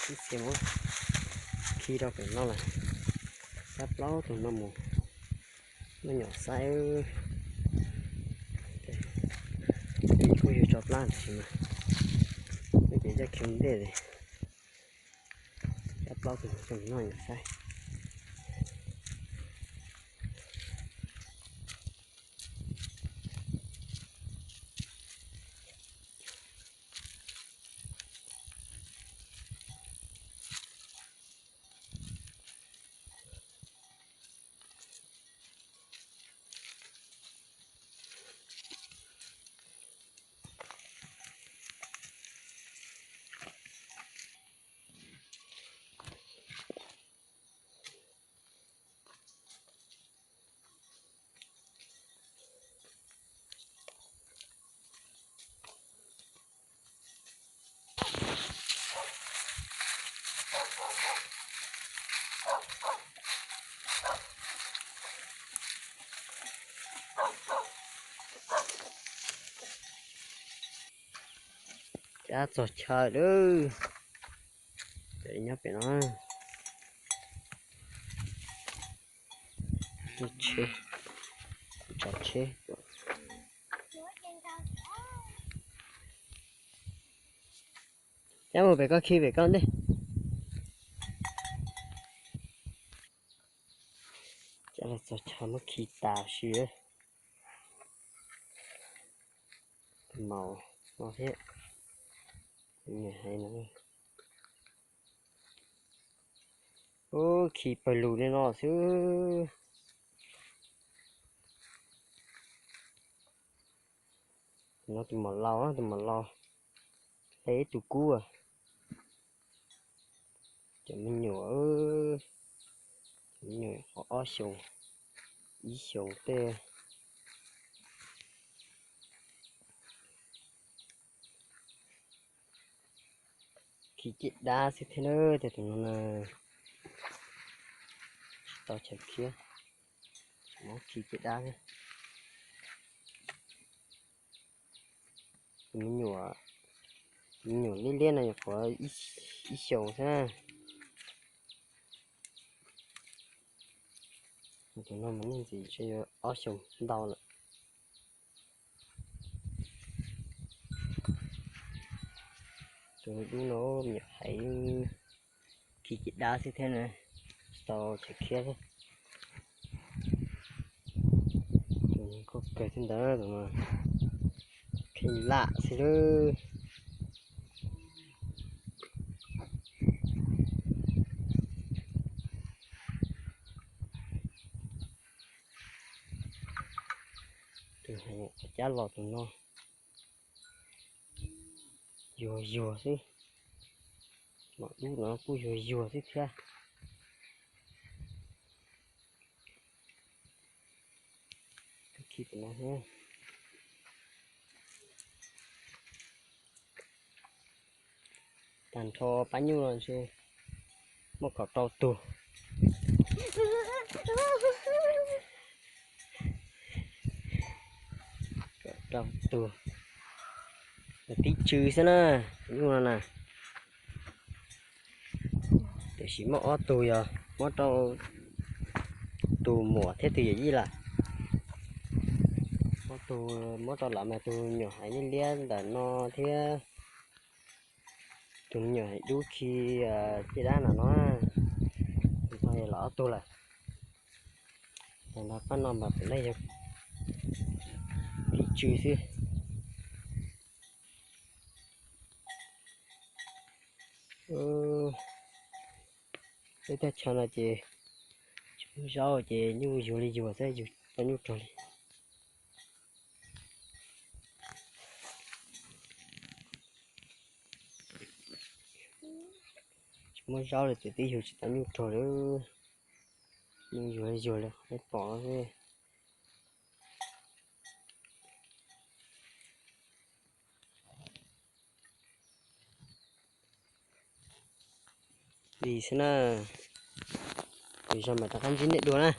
Ib txhia muab khi rau pem no lawm. Cab plaub tug no mus noj nyuam saib. Kuj yug tso plab tab sis mas no ces coj khi ua ntej li. Cab plaub tug no coj mus noj nyuam saib. Cab txog chaw lawm. Ces nyob pem no. Tsheb, tsav tsheb. Cab mus pem koj khi pem koj ntej. Cab los txog chaw muab khi tas si. Maum no thiab. Ub, khi pawg lug li no xwb. Tus no tus maum laus, tus maum laus, hle ib tug kub. Cov me nyuam, me nyuam qhov ob xyoos, ib xyoos tej. Khi caj dab xwb thiab na, tej tus no na, tsis tau chaw khiab, muab khi caj dab thiab. Tus me nyuam, tus me nyuam liab liab no nyuam qhuav ib xyoos xwb na. Tus no mas nej ntxim tseem yuav ob xyoos ntau lawm. Tus dub no me nyuam hais khi caj dab xwb thiab na, tsis tau chaw khiab thiab. Tus koj kawg thiab ntawd, tus no kheej lam xwb lawm. Tus hais cab los tus no yuag yuag xwb, maum dub no kuj yuag yuag xwb thiab. Khi tus no thiab. Tag nrho pab nyuj no ntshe muaj kaum rau tug. Kaum rau tug, tib tsw xwb na, nyuj no na. Tiam sis muaj ob tug yog muab rau tus muam thiab tus yawm yij lawm. Ob tug muab rau lawv mas tus me nyuam hais liab liab ntawm no thiab tus me nyuam hais dub khi caj dab no no. Tus no yog lawv ob tug lawm. Tus no pab no mas puav leej yog tib tsw xwb. Peb thaj chaw no ces tsis muaj zaub ces nyuj yuag li yuag xwb, yug tau nyuj rog li. Tsis muaj zaub li ces twb yug tsis tau nyuj rog li. Nyuj yuag li yuag li qhov nej pom no xwb. Li xwb na. Lwm zaug mam rov qab ntsib nej dua na.